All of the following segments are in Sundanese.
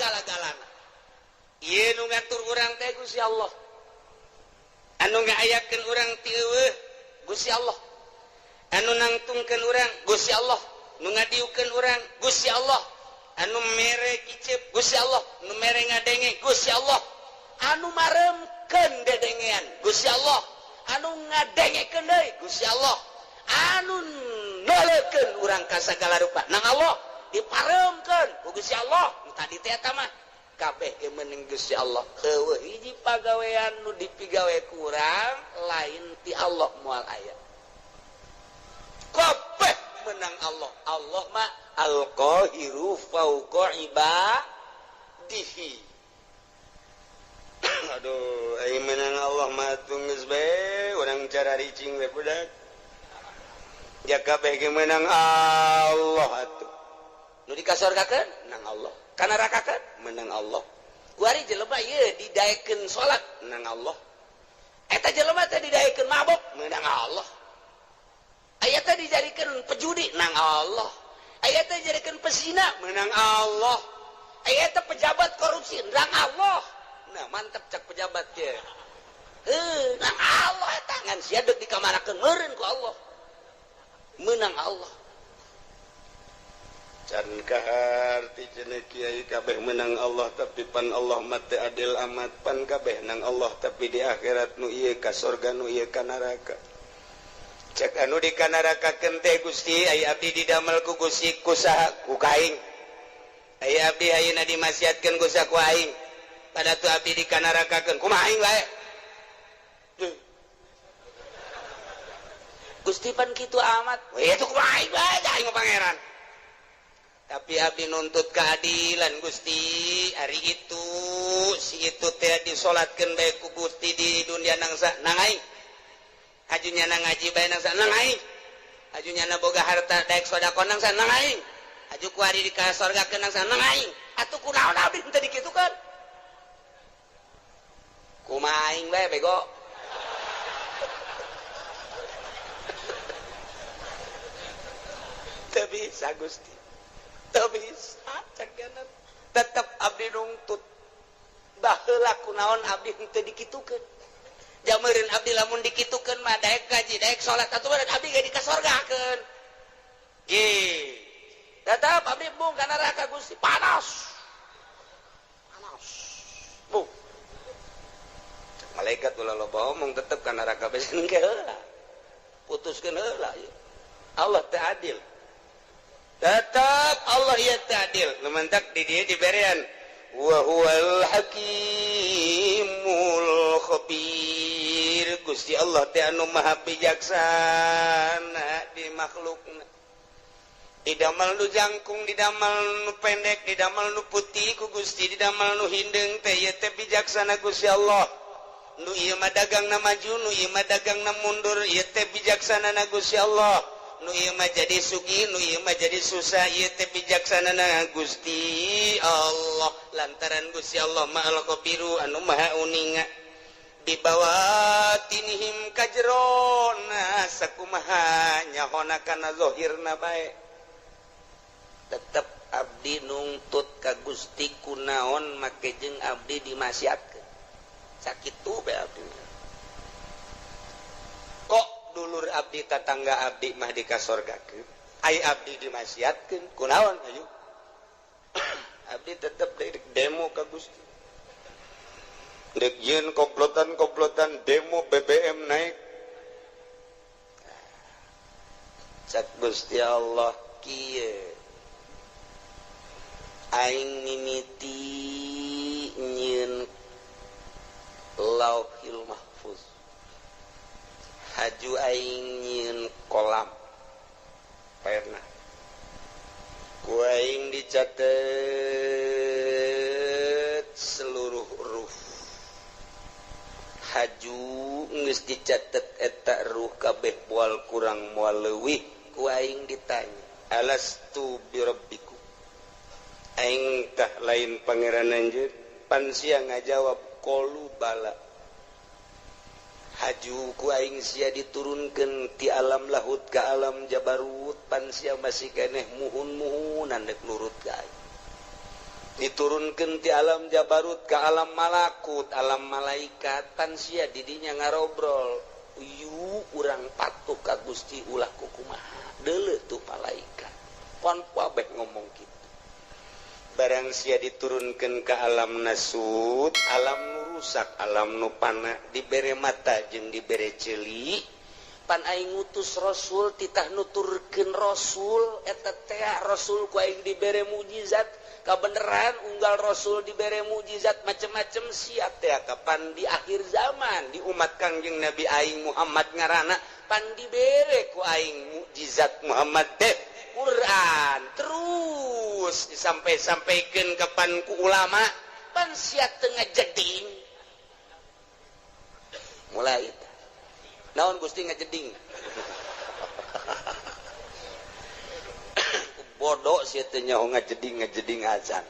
sagala-galana. Ieu nu ngatur urang teh Gusti Allah. Anu ngaayakeun urang ti eueuh Gusti Allah. Anu nangtungkeun urang Gusti Allah. Nu ngadiukeun urang Gusti Allah. Anu mere kicep Gusti Allah. Nu mere ngadenge Gusti Allah. Anu maremkeun dedengean Gusti Allah. Anu ngadengekeun deui Gusti Allah. Anu noleukeun urang ka sagala rupa nang Allah diparemkeun ku Gusti Allah. Nu tadi teh eta mah kabeh ge meunang Gusti Allah. Eueuh hiji pagawean nu dipigawe ku urang lain ti Allah moal aya. Kabeh menang Allah. Allah mah al-qahiru fauqa ibadihi. Aduh, ai menang Allah mah geus bae urang cara ricing we budak. Ya kabeh ge menang Allah atuh. Nu dikasorgakeun menang Allah. Ka nerakakeun menang Allah. Kuari jelema ieu didaekeun salat menang Allah. Eta jelema teh didaekeun mabok menang Allah. Aya teh dijadikeun pejudi nang Allah. Aya teh dijadikeun pesina menang Allah. Aya teh pejabat korupsi nang Allah. Nah, mantep cak pejabat ge. Heuh, nang Allah eta ngan sia deuk dikamanakeun meureun ku Allah. Menang Allah. Can kaharti cenah kiai kabeh menang Allah tapi pan Allah mah teu adil amat pan kabeh nang Allah tapi di akhirat nu ieu ka sorga nu ieu ka neraka. Cek anu di kanarakakeun teh Gusti ai abdi didamel ku Gusti ku saha ku kaing. Ai abdi ayeuna dimaksiatkeun ku saha ku aing. Pada tu abdi dikanarakakeun kumaha aing bae. Gusti pan kitu amat. We itu kumaha aing bae aing mah pangeran. Tapi abdi nuntut keadilan Gusti. Ari itu si itu teh disolatkeun bae ku Gusti di dunia nangsa nang aing. Haju nyana ngaji bae nang nang aing. Haju nyana boga harta daek sedekah nang nang aing. Haju kuari di ka sorgakeun nang nang aing. Atuh kunaon abdi teu dikitukeun? Kumaha aing bae bego. Teu bisa Gusti. Teu bisa cek tetep abdi nungtut. Baheula kunaon abdi henteu dikitukeun. Jameureun abdi lamun dikitukeun mah daek ngaji, daek salat atuh meureun abdi ge dikasorgakeun. Ge. Tetep abdi bung ka neraka Gusti panas. Panas. Bung. Malaikat ulah loba omong tetep ka neraka bae engke heula. Putuskeun heula ieu. Allah teh adil. Tetep Allah ieu teh adil. Nu mantak di dieu diberean wa huwal hakimul khabir. Gusti Allah teh anu maha bijaksana di makhlukna. Didamel nu jangkung, didamel nu pendek, didamel nu putih ku Gusti, didamel nu hindeung teh ieu teh bijaksana Gusti Allah. Nu ieu mah dagangna maju, nu ieu mah dagangna mundur, ieu teh bijaksana na Gusti Allah. Nu ieu mah jadi sugih, nu ieu mah jadi susah, ieu teh bijaksana na Gusti Allah. Lantaran Gusti Allah mah al-khabiru anu maha uninga. Bibawatinihim kajrona sakumaha nyahona kana zahirna bae. Tetep abdi nungtut ka Gusti kunaon make jeung abdi dimaksiatkeun. Sakitu bae abdi. Kok dulur abdi tatangga abdi mah dikasorgakeun, ai abdi dimaksiatkeun kunaon ayo. Abdi tetep demo ka Gusti. Dek yeun komplotan-komplotan demo BBM naik. Cak Gusti Allah kieu. Aing mimiti nyieun Lauhil Mahfuz. Haju aing nyieun kolam. Pernah. Ku aing dicatet seluruh huruf. Haju geus dicatet eta ruh kabeh moal kurang moal leuwih ku aing ditanya, alastu birabbikum? Aing tah lain pangeran anjeun. Pan sia ngajawab qalu bala. Haju ku aing sia diturunkeun ti alam lahut ka alam jabarut, pan sia masih keneh muhun-muhunan dek nurut ka aing. Diturunkan ti alam Jabarut ke alam malakut, alam malaikat, pan sia didinya ngarobrol. Yu urang patuh ka Gusti ulah kukumaha. Deuleu tuh malaikat. Pan kabeh ngomong kitu. Barang sia diturunkan ke alam nasut, alam nu rusak, alam nu pana, dibere mata jeung dibere ceuli. Pan aing ngutus rasul titah nuturkeun rasul eta teh rasul ku aing dibere mukjizat. Kabeneran unggal rasul dibere mukjizat macem-macem sia teh kapan di akhir zaman di umat Kangjeng Nabi aing Muhammad ngaranna pan dibere ku aing mukjizat Muhammad teh Quran terus disampai-sampaikan kapan ku ulama pan sia teu ngajeding. Mulai naon Gusti ngajeding. Bodoh sia teh nyaho ngajeding ngajeding azan.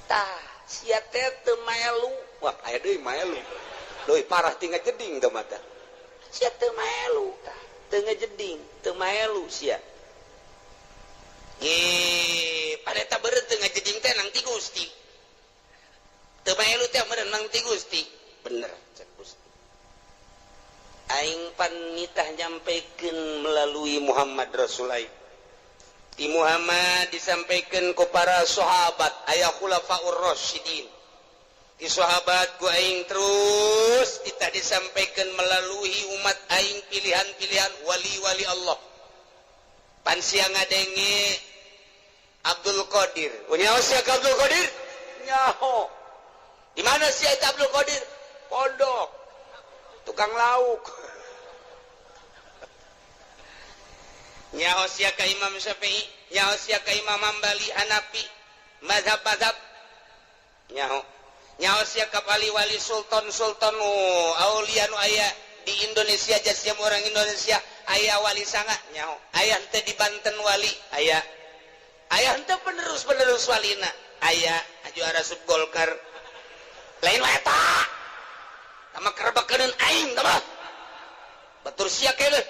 Tah sia teh teu maelu. Wah aya deui maelu. Leuwih parah ti ngajeding teh mah tah. Sia teu maelu tah, teu ngajeding, teu maelu sia. Ge, pada eta beureum teu ngajeding teh nang ti Gusti. Teu maelu teh meureun nang ti Gusti. Bener cek Gusti. Aing pan nitah nyampaikan melalui Muhammad Rasul aing. Di Muhammad disampaikan ke para sahabat aya khulafaur rasyidin. Di sahabat ku aing terus kita disampaikan melalui umat aing pilihan-pilihan wali-wali Allah. Pan sia ngadenge Abdul Qadir. Nyaho sia ka Abdul Qadir? Nyaho. Di mana sia eta Abdul Qadir? Pondok. Tukang lauk. Nyaho sia ka Imam Syafi'i, nyaho sia ka Imam Hambali, Hanafi, mazhab-mazhab. Nyaho. Nyaho sia ka wali-wali sultan-sultan aulia nu aya di Indonesia jasiam orang Indonesia aya wali sanga nyaho. Aya henteu di Banten wali, aya. Aya henteu penerus-penerus walina, aya aju arasup Golkar. Lain wae eta. Tama kerebekeun aing tama. Batur sia keneh.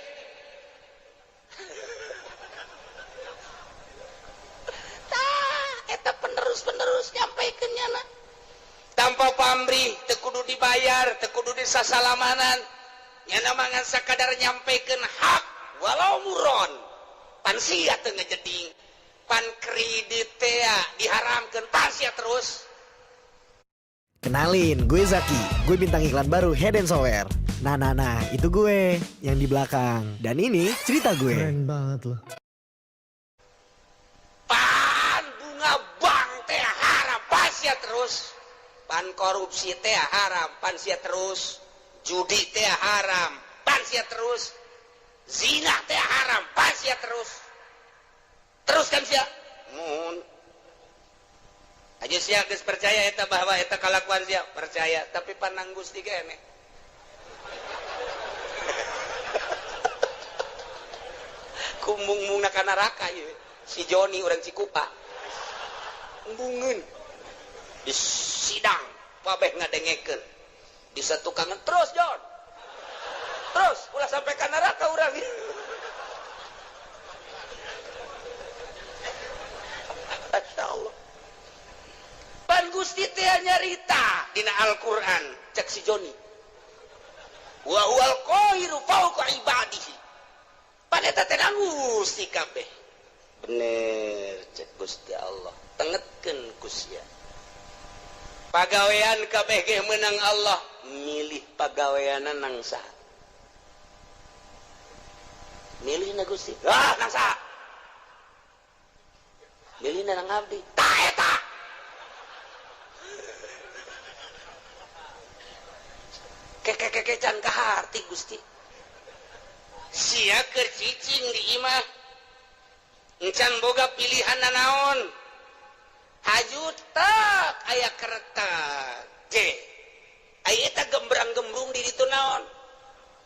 Tah eta penerus-penerus nyampaikeun nyana. Tanpa pamrih, teu kudu dibayar, teu kudu disasalamanan. Nyana mah ngan sakadar nyampaikeun hak walau muron. Pan sia teu ngajeding. Pan kredit teh diharamkeun, pan sia terus. Kenalin, gue Zaki. Gue bintang iklan baru Head and Shower. Nah, nah, nah, itu gue yang di belakang. Dan ini cerita gue. Keren banget loh. Pan bunga bank teh haram, pan sia terus. Pan korupsi teh haram, pan sia terus. Judi teh haram, pan sia terus. Zina teh haram, pan sia terus. Terus kan sia? Mun. Aja sia geus percaya eta bahwa eta kalakuan sia, percaya, tapi panang Gusti keneh. Kumbung-mungna ka neraka ieu. Si Joni urang Cikupa. Embungeun. Di sidang kabeh ngadengekeun. Di satukangan terus Jon. Terus ulah sampai ka neraka urang. Masya Allah. Pan Gusti teh nyarita dina Al-Qur'an cek si Joni. Wa huwal qahiru fawqa ibadihi. Pan eta teh Gusti kabeh. Bener cek Gusti Allah. Tengetkeun ku sia. Pagawean kabeh ge meunang Allah, milih pagaweanna nang saha? Milih na Gusti. Ah, nang saha? Milih na nang abdi. Tah eta. Keke-keke can kaharti Gusti. Sia keur cicing di imah. Encan boga pilihan nanaon. Haju tak aya kereta. J. Aya eta gembrang-gembrung di ditu naon?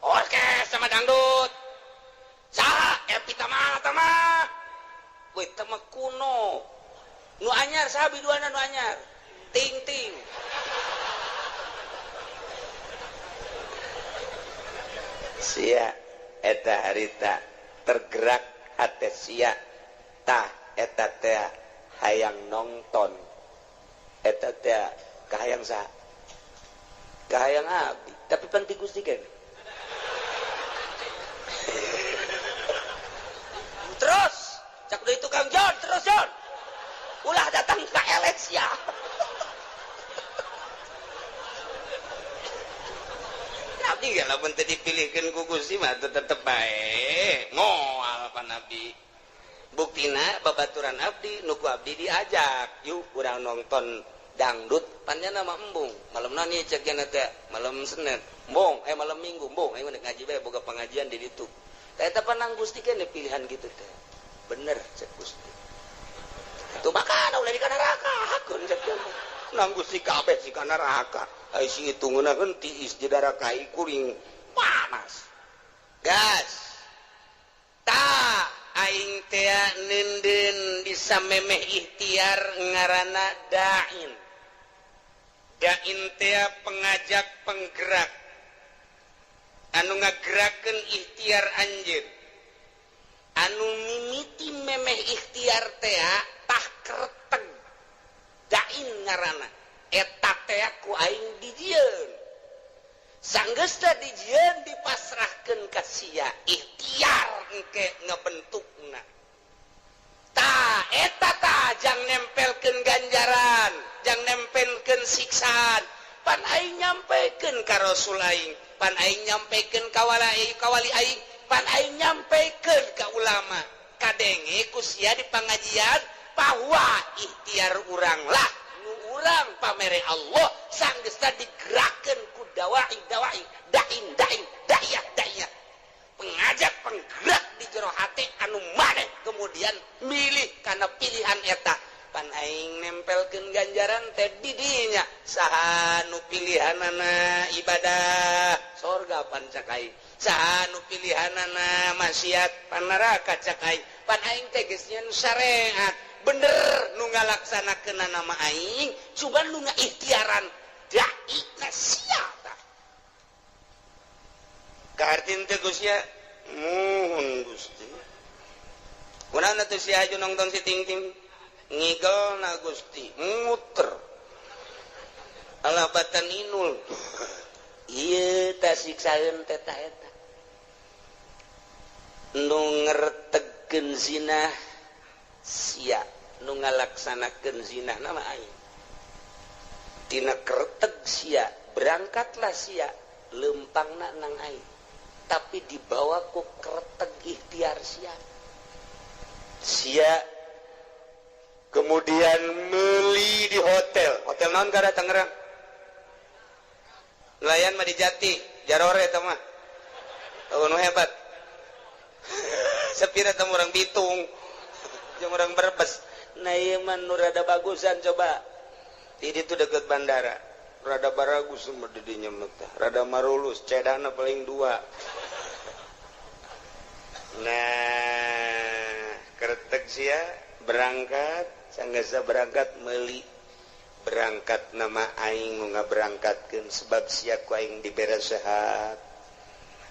Orkes sama dangdut. Saha Epi Tama tama. Weh tama kuno. Nu anyar saha biduana nu anyar? Ting-ting. Sia eta harita tergerak hate sia tah eta teh Hayang nonton eta teh kahayang saha? Kahayang abdi, tapi penting Gusti kan. Terus cak deui tukang John, terus John, ulah datang ke Alex ya. Abdi ge lamun teu dipilihkeun ku Gusti mah tetep bae moal pan abdi. Buktina babaturan abdi nu ku abdi diajak, yuk urang nonton dangdut, panjana mah embung malam nani cek teh, malam Senin embung, eh malam Minggu embung, ayo ngaji bae, boga pengajian di ditu. Eta panang Gusti kan pilihan gitu teh bener cek Gusti. Tuh maka ulah di kana neraka hakun cek nang Gusti kabeh si kana neraka. Ai si itu ngeunaheun tiis di darah kai kuring panas gas ta aing teh neundeun bisa memeh ikhtiar ngaranna da'in. Da'in teh pengajak, penggerak anu ngagerakeun ikhtiar anjeun, anu mimiti memeh ikhtiar teh tah kerteg da'in ngaranna eta teh ku aing dijieun. Sanggeusna dijieun dipasrahkeun ka sia ikhtiar engke ngebentukna. Ta eta ta jang nempelkeun ganjaran, jang nempelkeun siksaan. Pan aing nyampekeun ka Rasul aing, pan aing nyampekeun ka wali kawali aing, pan aing nyampekeun ka ulama. Kadenge ku sia di pangajian bahwa ikhtiar urang lah nu urang pamere Allah sanggeusna digerakkeun ku dawai dawai, da'in da'in, da'iyah da'iyah, pengajak penggerak di jero hati anu maneh kemudian milih karena pilihan eta. Pan aing nempelkeun ganjaran teh di dinya. Saha nu pilihanana ibadah, sorga pan cak aing. Saha nu pilihanana maksiat, pan neraka cak aing. Pan aing teh geus nyeun syariat bener nu ngalaksanakeun nama aing, cuman nu ngaikhtiaran dai na sia tah. Kahartin teh Gusti? Muhun Gusti. Kunaon atuh si aju nonton si ting ting ngigel na Gusti, muter alah batan inul. Ieu tah siksaeun teh ta eta nu ngertegkeun zina sia, nu ngalaksanakeun zina nama aing. Tina kerteg sia berangkatlah sia lempangna nang aing, tapi dibawa ku kerteg ikhtiar sia. Sia kemudian meli di hotel. Hotel naon kada Tangerang? Nelayan mah di Jati Jarore eta mah. Nu hebat sepira teh orang Bitung jeung orang Brebes. Nah, ieu mah nu rada bagusan, coba di ditu deket bandara, rada baragus mah di dinya mah teh, rada marulus cedana paling dua. Nah, kertek sia berangkat. Sanggasa berangkat meli, berangkat nama aing nu ngaberangkatkeun, sebab sia ku aing dibere sehat,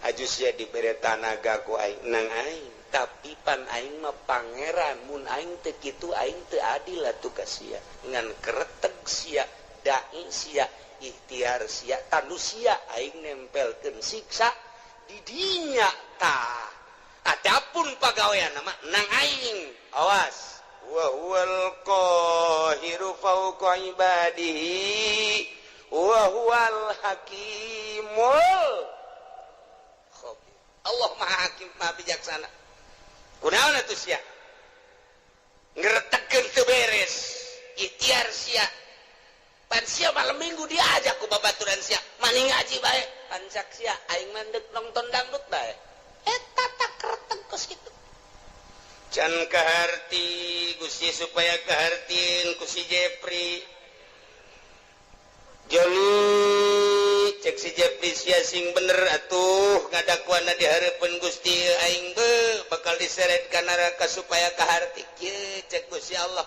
aju sia dibere tanaga ku aing nang aing. Tapi pan aing mah pangeran, mun aing teu kitu aing teu adil atuh ka sia. Ngan kereteg sia, dai sia, ikhtiar sia, tanu sia aing nempelkeun siksa di dinya tah. Adapun pagawean nama nang aing, awas. Wa huwal qahiru fawqa ibadihi wa huwal hakimul khabir. Allah Maha Hakim, Maha Bijaksana. Kunaon atuh sia ngeretegkeun teu beres ikhtiar sia? Pan sia malam Minggu diajak ku babaturan sia maning ngaji bae, pan cak sia aing mah deuk nonton dangdut bae. Eta tak kereteg kos kitu. Can kaharti Gusti, supaya kahartin ku si Jepri. Joni, cek si Jepri, sia sing bener atuh ngadakuana di hareupeun Gusti, aing be bakal diseret ka neraka. Supaya kaharti kieu, cek Gusti Allah,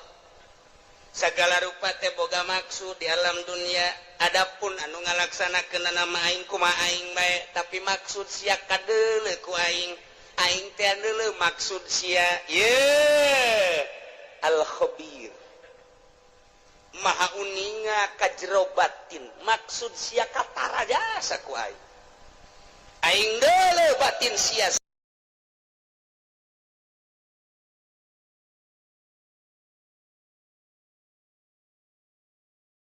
segala rupa teh boga maksud di alam dunia. Adapun anu ngalaksanakeun nama aing kumaha aing bae, tapi maksud sia kadeuleu ku aing, aing teh deuleu maksud sia. Ye al khabir. Uninga ka jero batin, maksud sia katara jasa ku aing, aing deuleu batin sia.